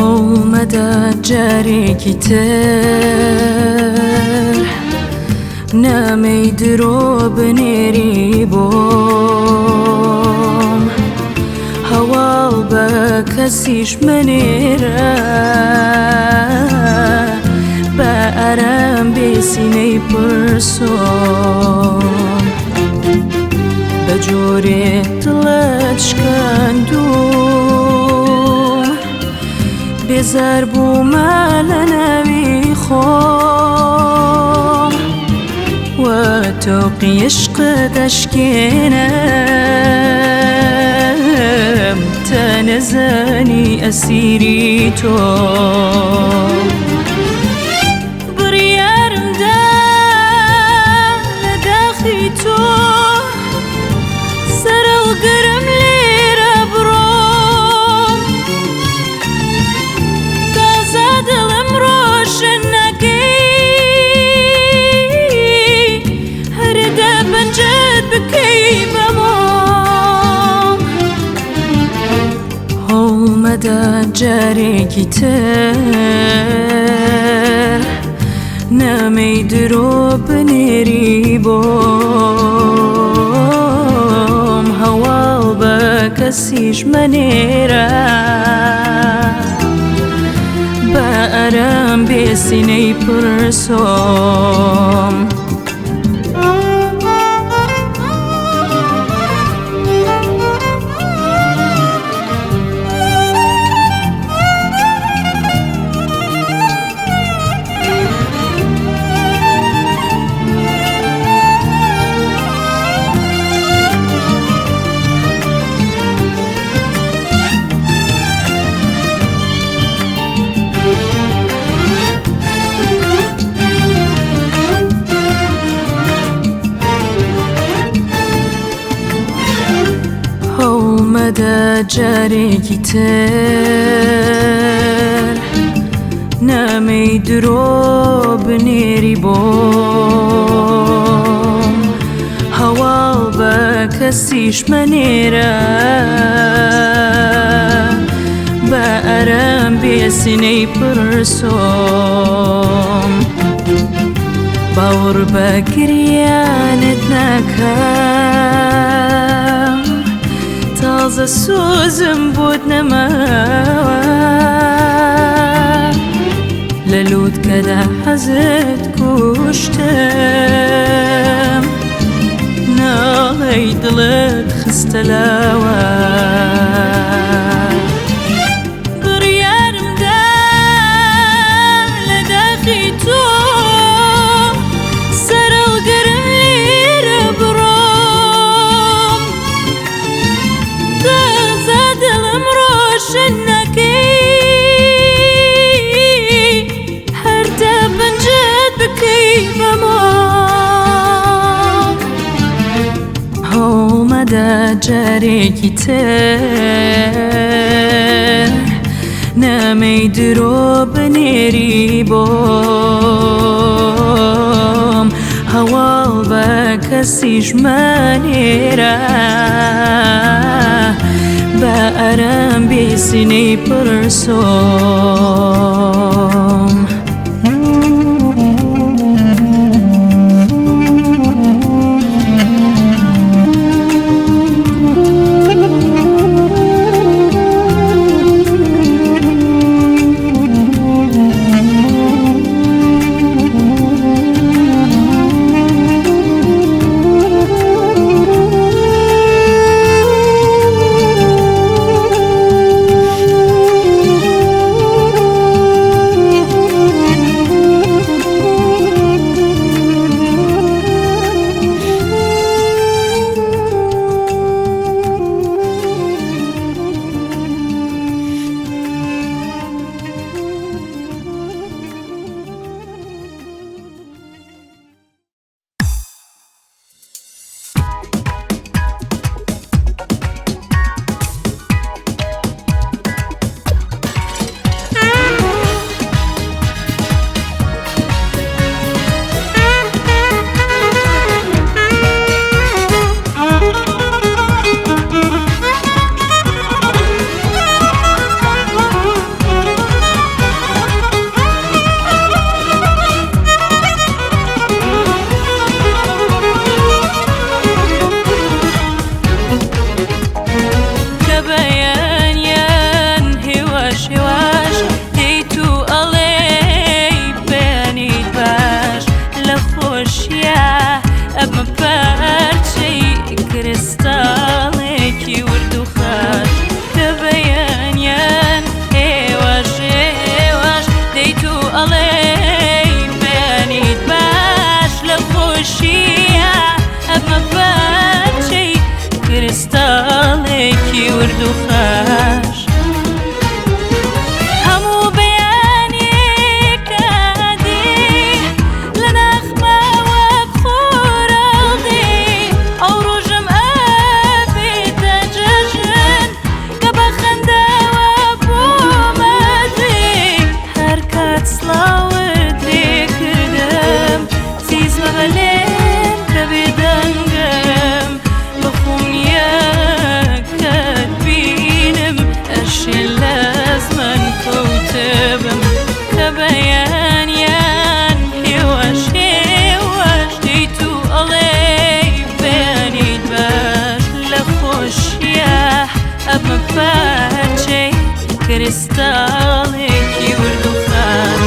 هەوڵمەدە جارێکی تر نامەی درۆ بنێری بۆم، هەواڵ بە کەسیش مەنێرە، بە ئارام بێ سینەی پرسۆم. بە جۆرێ دڵت شکاندووم، بێزار بوومە لە ناوی خۆم، وە تۆقی عشقت ئەشکێنم تا نەزانی ئەسیری تۆ. بڕیارم دا لە داخی تۆ سەرەڵگرم لێرە بڕۆم، تازە دڵم ڕۆشن نەکەی هەردە پەنجەت بکەی بەمۆم. هەوڵمەدە جارێکی تر نامەی درۆ بنێری بۆم، هەواڵ بە کەسیش مەنێرە، بە ئارام بێ سینەی پرسۆم. هەوڵمەدە جارێکی تر نامەی درۆ بنێری بۆم، هەواڵ بە کەسیش مەنێرە، بە ئارام بێ سینەی پرسۆم. باوەڕ بە گریانت ناکەم، تازە سۆزم بۆت نەماوە، لە لووتکەدا حەزت کوشتم، ناڵەی دڵت خستە لاوە. بڕیارم دا لە داخی تۆ سەرەڵگرم لێرە بڕۆم، تازە دڵم ڕۆشن نەکەی هەردە پەنجەت بکەی بەمۆم. هەوڵمەدە جارێکی تر نامەی درۆ بنێری بۆم، هەواڵ بە کەسیش مەنێرە، بە ئارام بێ سینەی پرسۆم. کریستاڵێکی ورد و خاش.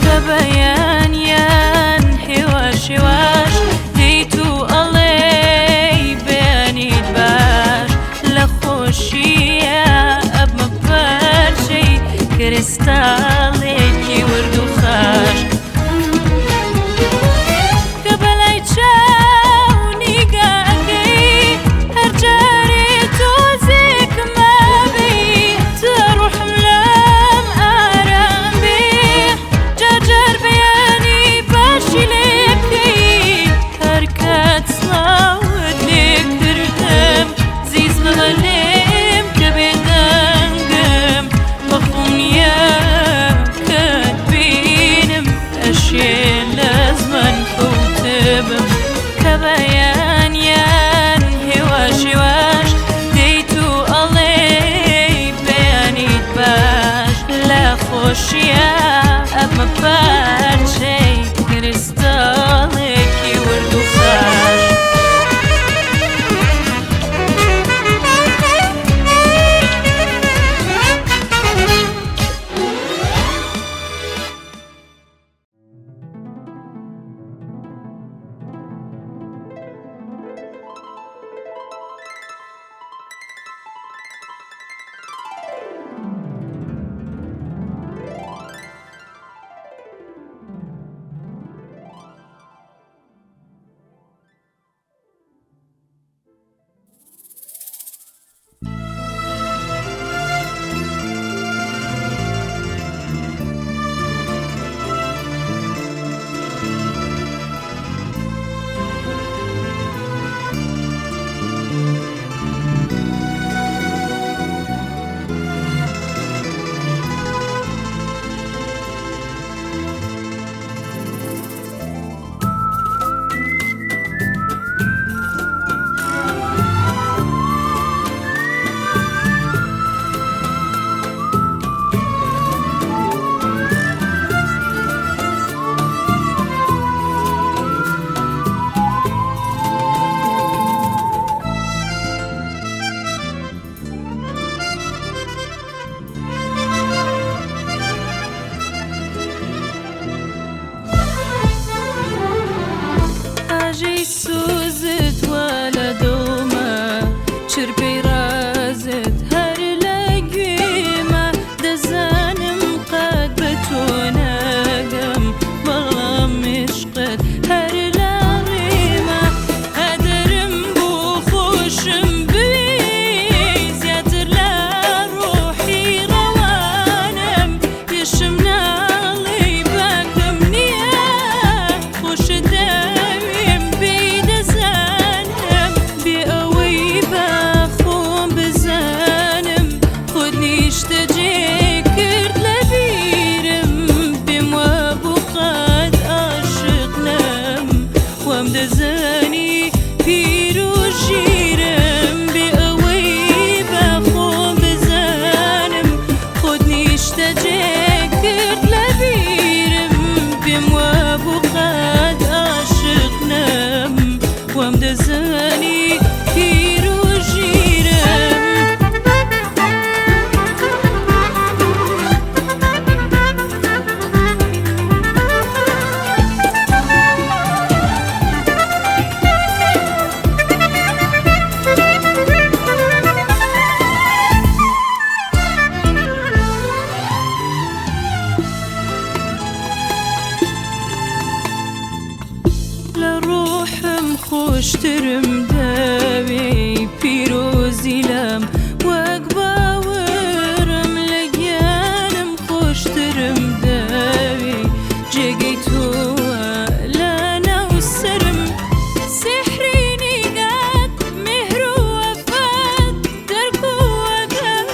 کە بەیانیان هێواش هێواش دێیت و ئەڵێی بەیانیت باش، لە خۆشییا ئەبمە پارچەی کریستاڵێکی ورد و خاش. کە بەلای چاو نیگا ئەکەی هەر جارێ تۆزێک مابێی، تا ڕۆحم لام ئارام بێ جار جار بەیانی باشی لێ بکەی. هەر کات سڵاوت لێ کردم زیز بڵێ لێم کە بێدەنگم، بەخۆم نییە کەت بینم ئەشێ لە زمان کەوتبم. کە بەیانیان هێواش هێواش دێیت و ئەڵێی بەیانیت باش، لە خۆشییا ئەبمە پارچەی کریستاڵێکی ورد و خاش. ئاژەی سوزت وا لە دڵمە، چرپەی ڕازت هەر لە گوێمە، دەزانم قەت بە تۆ ناگەم، بەڵام عشقت هەر لە ڕێمە. ئەدەرم بۆ خۆشم بوێ زیاتر لە ڕۆحی ڕەوانم، پێشم ناڵێی باکم نییە، خۆشت دەوێم بێی دەزانم، بێ ئەوەی بە خۆم بزانم، خۆت نیشتەجێ کرد لە بیرم، پێم وابوو قەت عاشق نەم، وام دەزانی پیر و ژیرم، بێ ئەوەی بە خۆم بزانم، خۆت نیشتەجێ کرد لە بیرم، پێم وابوو قەت عاشق نەم، وام دەزانی پیر و ژیرم. لە ڕۆحم خۆشترم دەوێی پیرۆزی لەم وەک باوەڕم، لە گیانم خۆشترم دەوێی جێگەی تۆوە لە ناو سەرم. سیحری نیگات مێهر و وەفات دەرک و وەگەت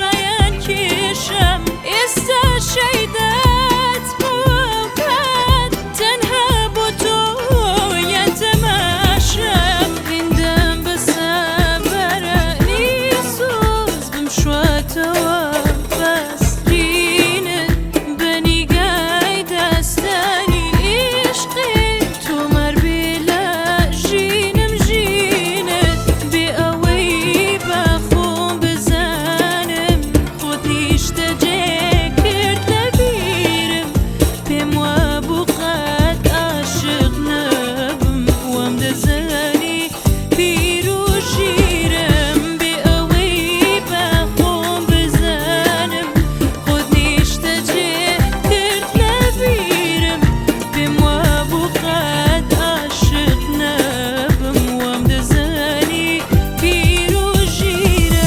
ڕایان کێشەم، ئێستا شەیدات بۆ ئەو کات ماوەتەوە بەسرینت بە نیگای داستانی عیشقی تۆمار بێ لە ژینم ژینت بێ ئەوەی بە خۆم بزانم خۆت نیشتەجێ کرد لە بیرم پێم وابوو قەت عاشق نەبم وام دەزانی پیر و ژیرم بێ ئەوەی بە خۆم بزانم خۆت نیشتەجێ کرد لە بیرم پێم وابوو قەت عاشق نەبم وام دەزانی پیر و ژیرم.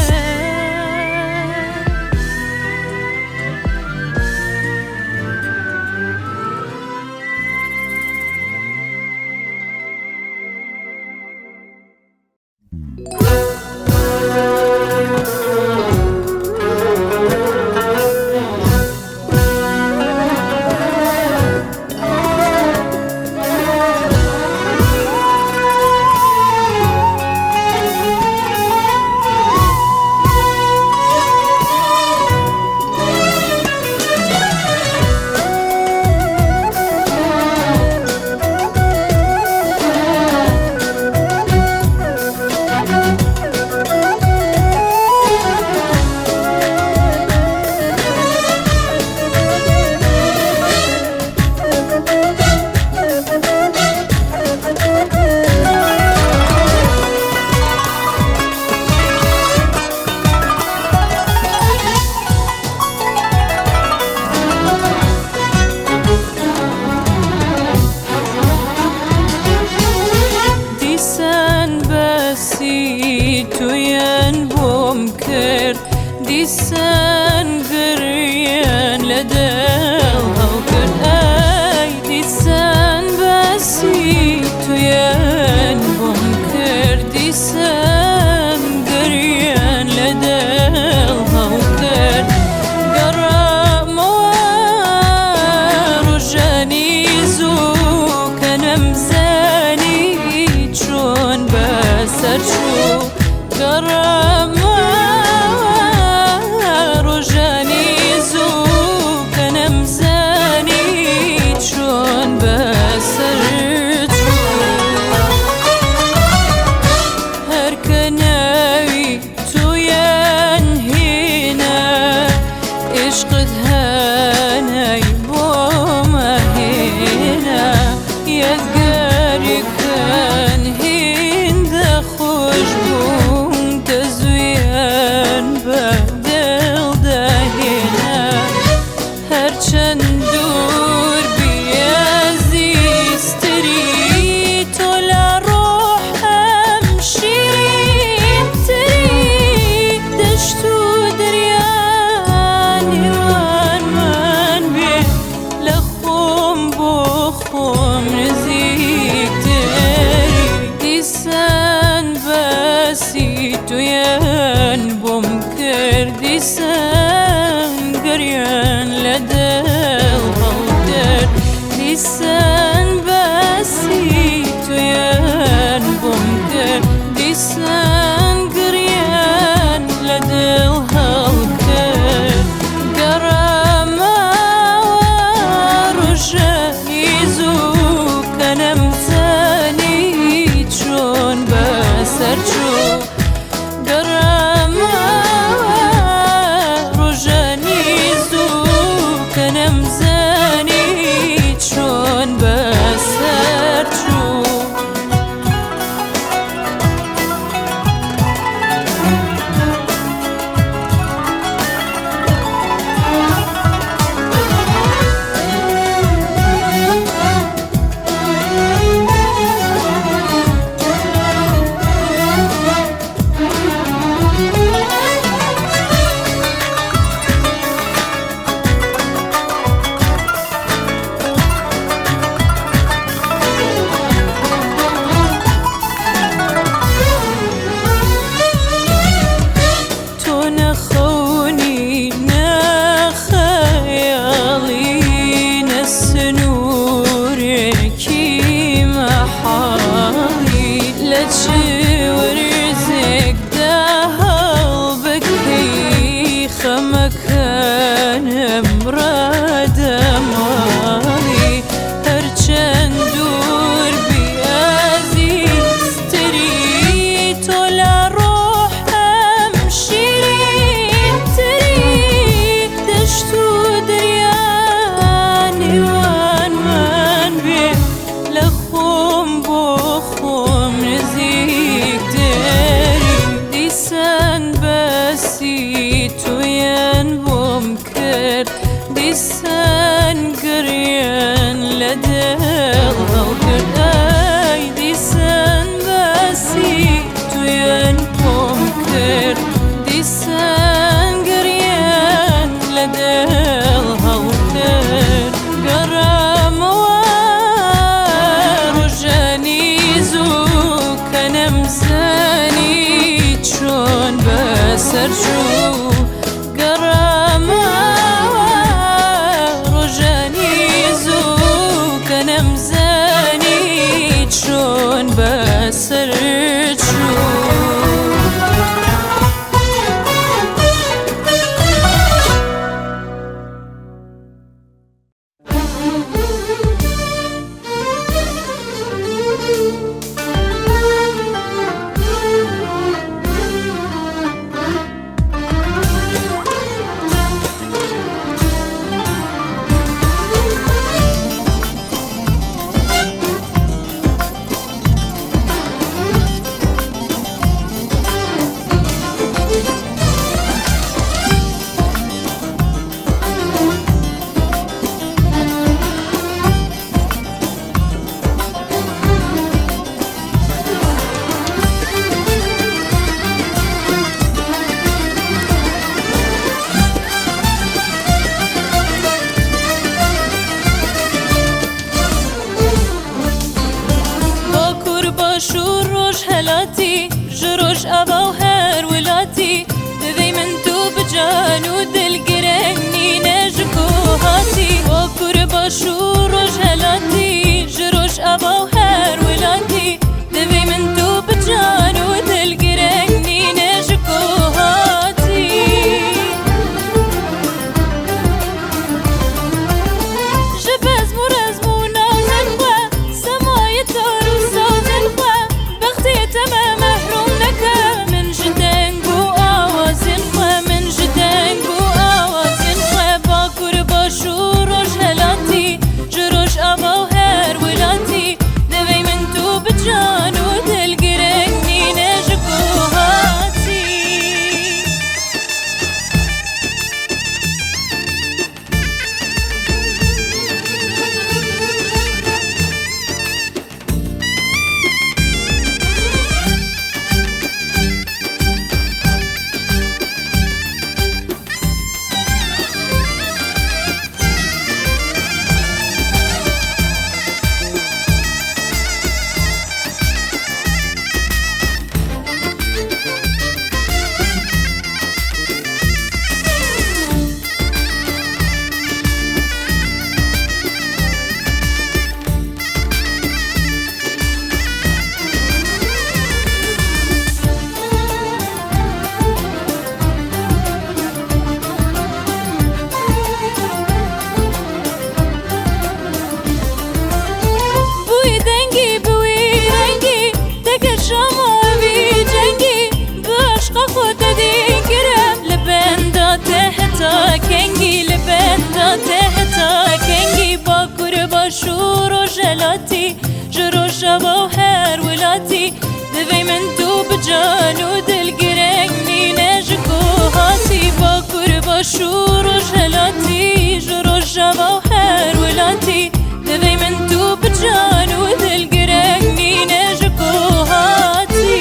دیسان باسی تۆیان بۆم کرد دیسان گریان لە دڵ هەڵکرد ئای دیسان باسی تۆیان بۆم کرد دیسان گریان لە دڵ هەڵکرد گەڕامەوە ڕۆژانی زوو کە نەمزانی چۆن بەسەر چوو گەڕامەوە ڕۆژانی زوو کە نەمزانی چۆن بەسەر چوو هەر کە ناوی تۆیان هێنا عشقت هەنای بۆمە هێنا یادگاریەکان هێندە خۆش بوون تەزویان بە دڵدا هێنا هەرچەند دوور بی ئازیزتری تۆ لە ڕۆحم شیرینتری دەشت و دەریا نێوانمان بێ لە خۆم بۆ خۆم نزیکتری دیسان باسی تۆیان بۆم کرد دیسان گریان لە دڵ هەڵکرد دیسان باسی تۆیان بۆم کرد دیسان گریان لە دڵ هەڵکرد گەڕامەوە ڕۆژانی زوو کە نەمزانی چۆن بەسەر چوو گەڕامەوە ڕۆژانی زوو کە نەمزانی چۆن بە تویان بۆم کرد دیسان گریان لە دڵ هەڵکرد ئای دیسان باسی تویان بۆم کرد دیسان گریان لە دڵ هەڵکرد گەڕامەوە ڕۆژانی زوو کە نەمزانی چۆن بەسەر چوو گەڕامەوە ڕۆژانی زوو کە نەمزانی چۆن بەسەر چوو. باکوور باشوور ڕۆژهەلاتی ژ ڕۆژئاوا و هەر وڵاتی دەوێی من تو بجان و دڵگرنگ نینە ژ کو هاتی باکوور باشوور ڕۆژهەلاتی ژ ڕۆژئاوا و هەر وڵاتی دەوێی من تو بجان و دڵگرنگ نینە ژ کو هاتی. ژ بەزم و ڕەزم و نازن خوا سەمای تار و سازن خوا بەختێ تەمە مەحروم نەکە من ژ دەنگ و ئاوازن خوا من ژ دەنگ و ئاوازن خوا باکوور باشوور ڕۆژهەلاتی ژ ڕۆژئاوا و هەر وڵاتی دەوێی من تو بجان و دڵگرنگ نینە ژ کو هاتی. بووی دەنگی بووی ڕەنگی دەکە شاماوی جەنگی بەعشقە خۆتە دیگرە لە بەندا تەهتا کەنگی لە بەندا تەهتا کەنگی باکوور باشوور ڕۆژهەلاتی ژ ڕۆژئاوا و هەر وڵاتی دەوێی من تو بجان و دڵگرنگ نینە ژ کو هاتی باکوور باشوور ڕۆژهەلاتی ژ ڕۆژئاوا و هەر وڵاتی دەوێی من تو بجان و دڵگرنگ نینە ژ کو هاتی.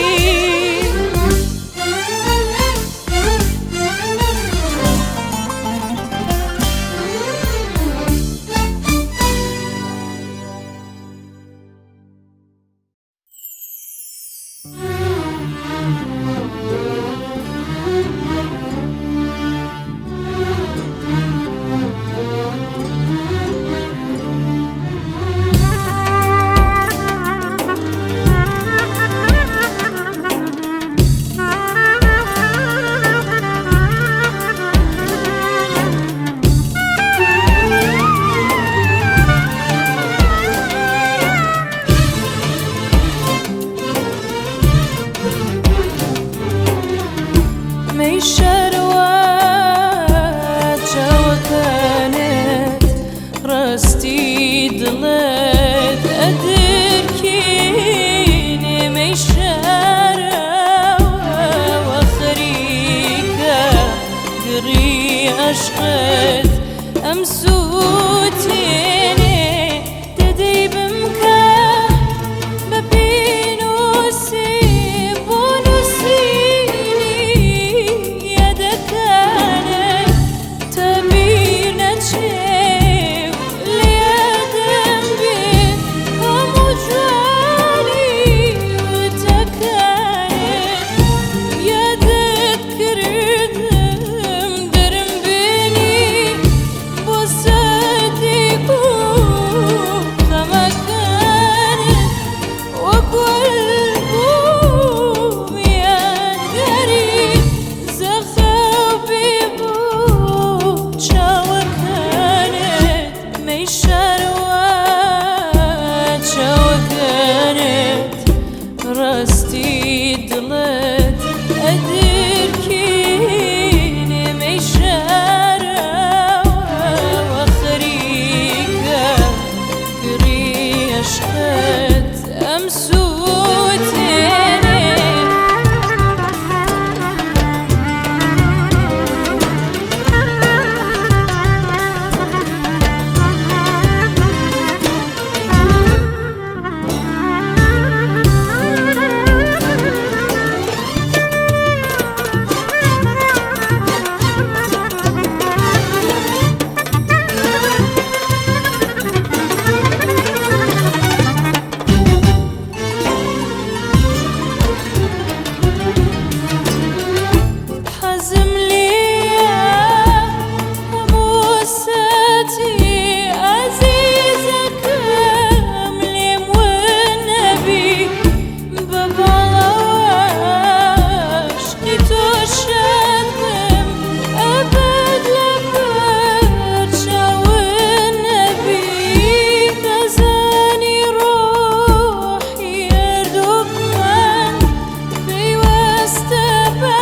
گڕی عەشقت ئەم سووتێنێ دەدەی بمکە بە پێنووسێ بۆ نووسینی یادەکانت تا بیر نەچێ و لە یادم بێ هەموو جوانی وتەکانت. یادت کردم دەرم بێنی بۆ ساتێک و خەمەکانت وەک ئەلبووم یادگاری زەخەو بێ بۆ چاوەکانت مەیشارەوە چاوەکانت ڕاستی دڵت ئەدرکێنێ مەیشارەوە خەریکە گڕی عەشقت ئەم سووتێنێ. حەزم لێیە هەموو ساتی ئازیزەکەم لێم ون نەبی بە باڵاوە عەشقی تۆ شاد بم ئەبەد لەبەر چاون نەبی نەزانی ڕۆحی هەردووکمان پەیوەستە بە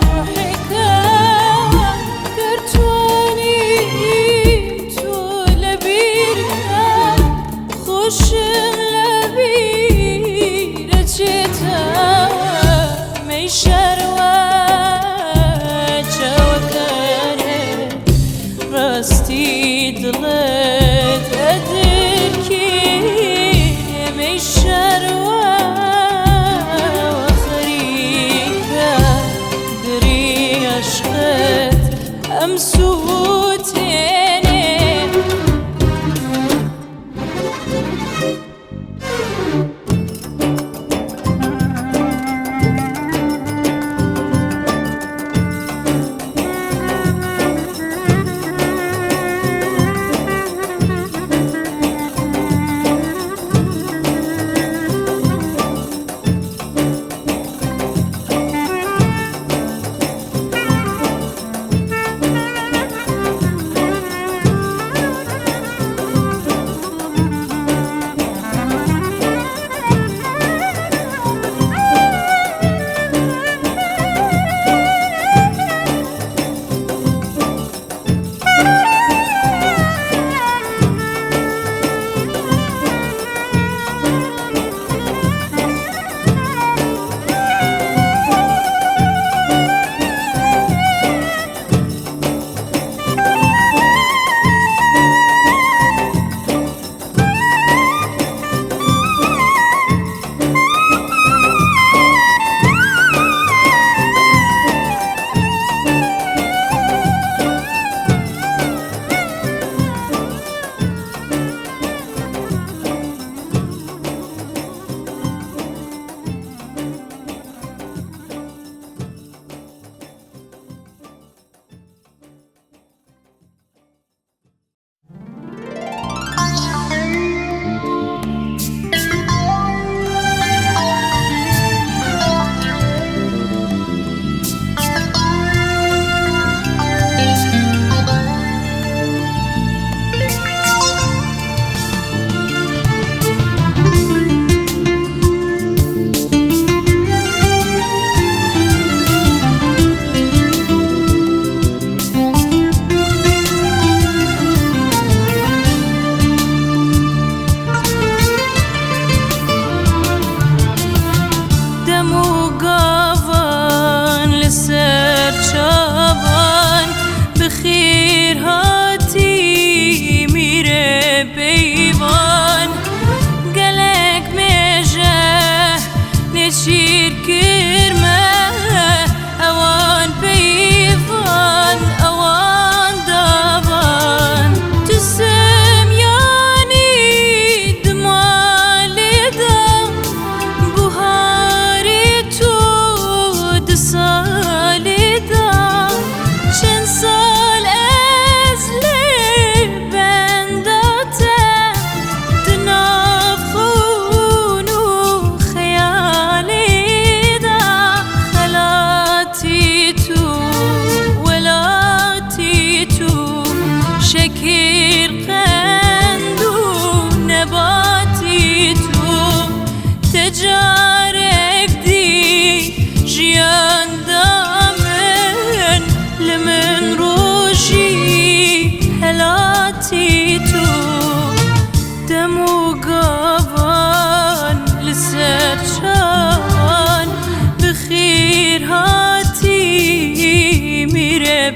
ڕۆحێکەوە گەر توانیم تۆ لەبیرکەم خۆشم لەبیر ئەچێتەوە مەیشارەوە چاوەکانت ڕاستی دڵت ئەدرکێنێ مەیشارەوە خەریکە گڕی عەشقت ئەم سووتێنێ.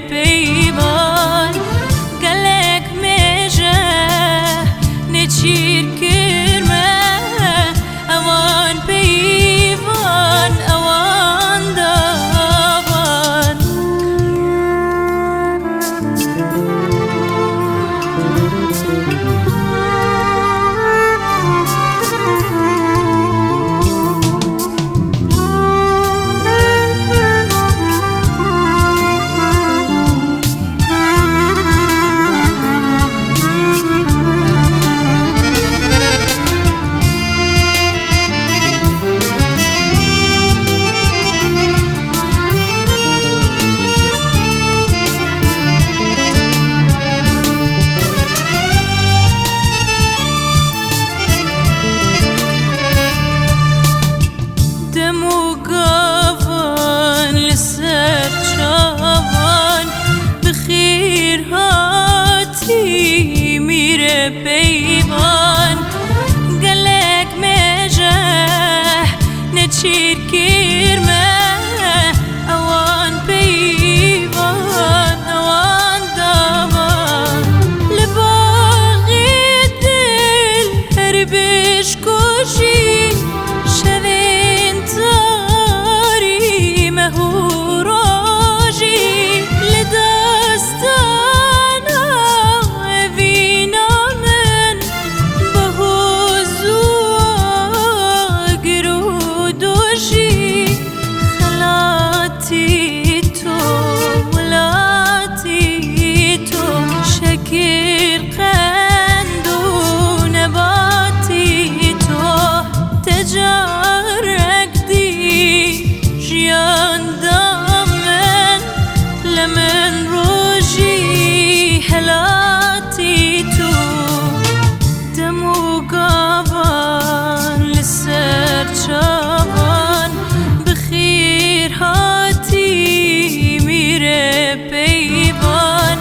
پەیوان گەلێک مێژە نێچیر کرمە ئەوان پەیوان ئەوان داوان. دەم و گاوان لەسەر چاوان بەخێر هاتی میرە پەیوان گەلێک مێژە نەچیر کرمە ئەوان پەیوان ئەوان داوان لە باغی دل هەر بشکۆژی شەوێن تاری مەهوڕۆژی لە داستانە ئەڤینا من بەهۆزووە گر و دۆژی خەلاتی تۆ وڵاتی تۆ شەکر قەند و نەباتی تۆ تەجارەک دی ژیان دامن لە من ڕۆژی هەلاتی تۆ دەم و گاوان لەسەر چاوان بەخێر هاتی میرە پەیوان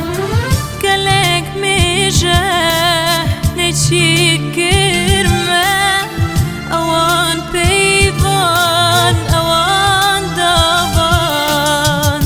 گەلێک مێژە نەچیر کرمە ئەوان پەیوان ئەوان داوان.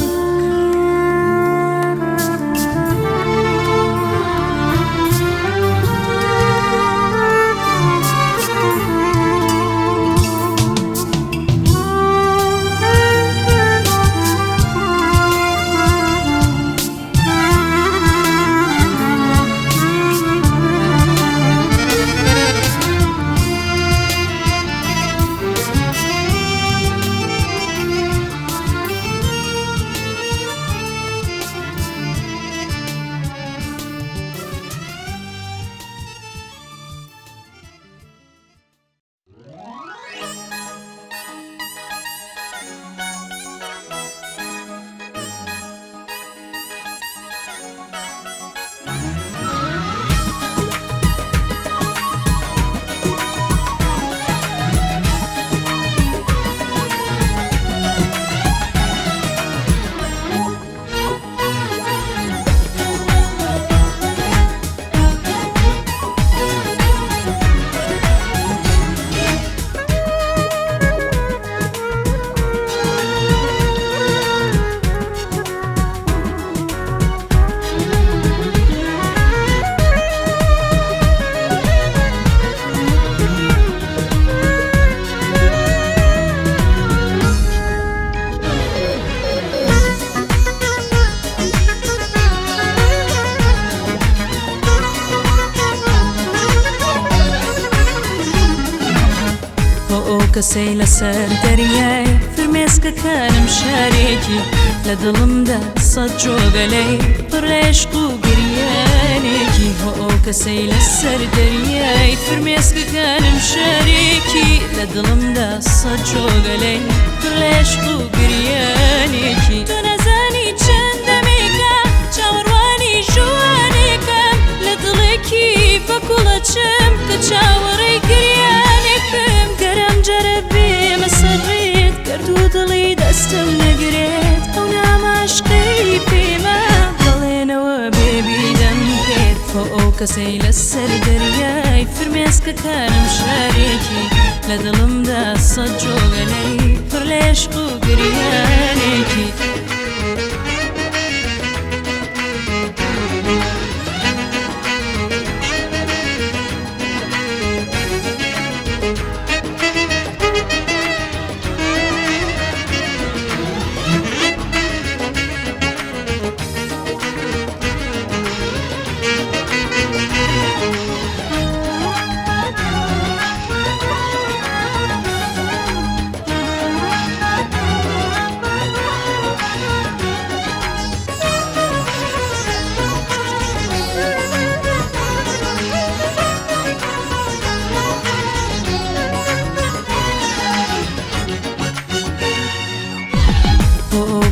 بۆ ئەو کەسەی لەسەر دەریای فرمێسکەکانم شارێکی لە دڵمدا سەد جۆگەلەی پڕ عشق و گریانێکی هۆ ئەو کەسەی لەسەر دەریای فرمێسکەکانم شارێکی لە دڵمدا سەد جۆگەلەی پڕ عشق و گریانێکی تۆ نەزانی چەند دەمێکە چاوەڕوانی ژوانێکم لە دڵێکی بەکوڵەچم کە چاوەڕێی گریانێکم گەرم جارە بێمە سەرڕێت گەرد و دڵی دەستم نەگرێت ئەو ناماشقەی پێمە بەڵێنەوە بێبیدەم پێت بۆ ئەو کەسەی لەسەر دەریای فرمێسکەکانم شارێکی لە دڵمدا سەد جۆگەلەی پڕ لە عشق و گریانێکی.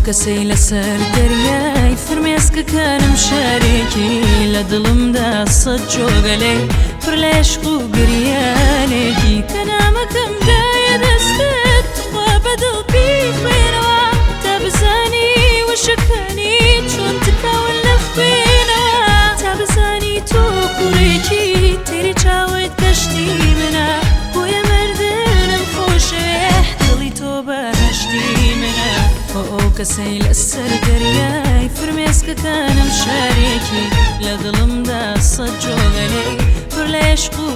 کەسەی لەسەر دەریای فرمێسکەکانم شارێکی لە دڵمدا سەد جۆگەلەی پڕ لە عشق و گریانێکی کە نامەکەم دایە دەستت تخوا بە دڵ بیخوێنەوە تا بزانی وشەکانی چۆن تکاون لە خوێنەوە تا بزانی تۆ کوڕێکی تێری چاوت گەشتی منە بۆیە مردنم خۆشەوێ دڵی تۆ بەهەشتی منە. بۆ ئەو کەسەی لەسەر دەریای فرمێسکەکانم شارێکی لە دڵمدا سەد جۆگەلەی پڕ لە عشق و